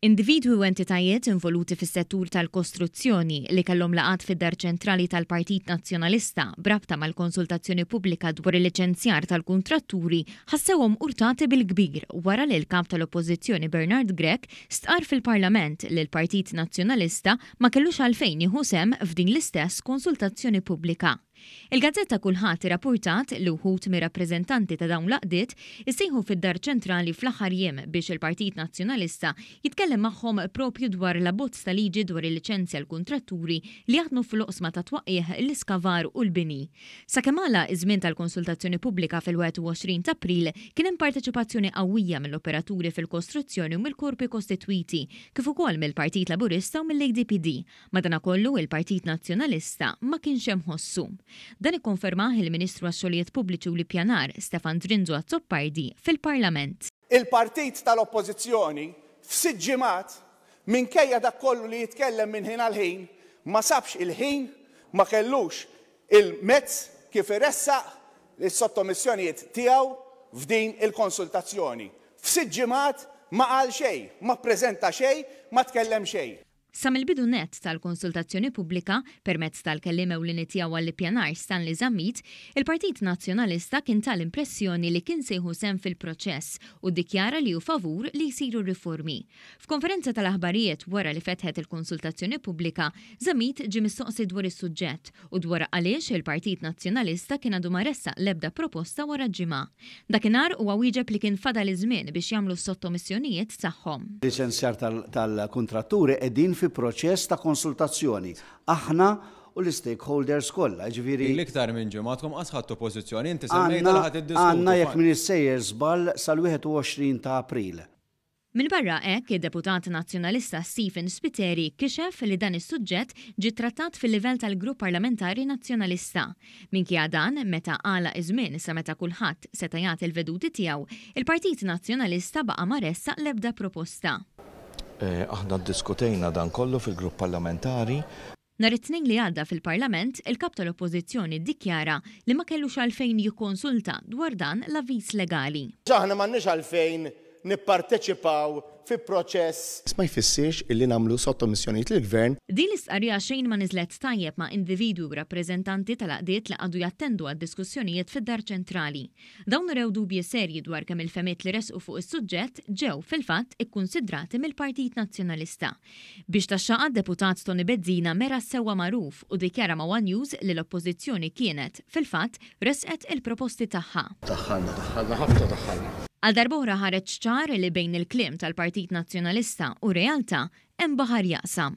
Individwi u entitajiet involuti fis-settur tal-kostruzzjoni li kellhom laqgħat fid-Dar Ċentrali tal-Partit Nazzjonalista b'rabta mal-konsultazzjoni pubblika dwar il-liċenzjar tal-kuntratturi ħassewhom urtati bil-kbir wara li l-Kap tal-Oppożizzjoni Bernard Grech stqarr fil-Parlament li l-Partit Nazzjonalista ma kellux għalfejn jieħu sehem f'din l-istess konsultazzjoni pubblika. Il-gazzetta Kullħadd irrappurtat li wħud mir-rappreżentanti ta' dawn l-għaqdiet issejħu fid-Dar Ċentrali fl-aħħar jiem biex il-Partit Nazzjonalista jitkellem magħhom proprju dwar l-abbozz ta' liġi dwar il-liċenzja għall-kuntratturi li jaħdmu fl-oqsma tat-twaqqigħ, l-iskavar u l-bini. Sakemm għalaq iż-żmien tal-konsultazzjoni pubblika fil-21 t'April, kien hemm parteċipazzjoni qawwija mill-operaturi fil-kostruzzjoni u mill-korpi kostitwiti, kif ukoll mill-Partit Laburista u mill-ADPD. Madanakollu, il-Partit Nazzjonalista ma kienx hemm ħossu. Dan ikkonfermah il-Ministru għax-Xogħlijiet Pubbliċi u l-Ippjanar, Stefan Zrinzo Azzopardi, fil-Parlament. Il-partit tal-Oppożizzjoni f'sitt ġimgħat, minkejja dak kollu li jitkellem minn ħin għal ħin, ma sabx il-ħin, ma kellux il-mezz kif iressaq is-sottomissjonijiet tiegħu f'din il-konsultazzjoni. F'sitt ġimgħat ma qal xejn, ma ppreżenta xejn, ma tkellem xejn. Sa mill-bidu nett tal-konsultazzjoni pubblika, permezz tal-kelliem ewlieni tiegħu għall-ippjanar Stanley Zammit, il-Partit Nazzjonalista kien ta l-impressjoni li kien se jieħu sehem fil-proċess u ddikjara li hu favur li jsiru r-riformi. F'konferenza tal-aħbarijiet wara li fetħet il-konsultazzjoni pubblika, Zammit ġie mistoqsi dwar is-suġġett u dwar għaliex il-Partit Nazzjonalista kien għadu ma ressaq l-ebda proposta wara ġimgħa. Dakinhar huwa wieġeb li kien fadal iż-żmien biex jagħmlu s-sottomissjonijiet tagħhom. Liċenzjar tal-kuntratturi qegħdin fi proċess ta' konsultazzjoni, aħna u l-istakeholders kollha, jiġifieri. Ili iktar minn ġimgħa għadkom qas ħadtu pożizzjoni, inti semmejtha li ħa tiddiskutu. Għandna jekk m'iniex sejjer żball sal-21 ta' April. Minbarra hekk, id-deputat Nazzjonalista Stephen Spiteri kixef li dan is-suġġett ġie ttrattat fil-livell tal-Grupp Parlamentari Nazzjonalista. Minkejja dan, meta għalaq iż-żmien sa meta kulħadd seta' jagħti l-veduti tiegħu, il-Partit Nazzjonalista baqa' ma ressaq l-ebda proposta. Aħna ddiskutejna dan kollu fil-Grupp Parlamentari. Nhar it-Tnejn li għadda fil-Parlament, il-Kap tal-Oppożizzjoni ddikjara li ma kellux għalfejn jikkonsulta dwar dan l-avviż legali. Aħna m'għandniex għalfejn nipparteċipaw fi proċess. Ma jfissirx illi nagħmlu sottomissjonijiet lill-Gvern. Din l-istqarrija xejn ma niżlet tajjeb ma' individwi u rappreżentanti tal-għaqdiet li qagħdu jattendu għad-diskussjonijiet fid-Dar Ċentrali. Dawn urew dubji serji dwar kemm il-fehmiet li ressqu fuq is-suġġett ġew, fil-fatt, ikkunsidrati mill-Partit Nazzjonalista. Biex taxxaqha d-Deputat Toni Bezzina mera s-sewwa magħruf u ddikjara ma' one News li l-Oppożizzjoni kienet, fil-fatt, ressqet il-proposti tagħha. Daħħalna, daħħalna, ħafna daħħalna. Għal darb'oħra ħareġ ċar li bejn il-kliem tal-Partit Nazzjonalista u r-realtà hemm baħar jaqsam.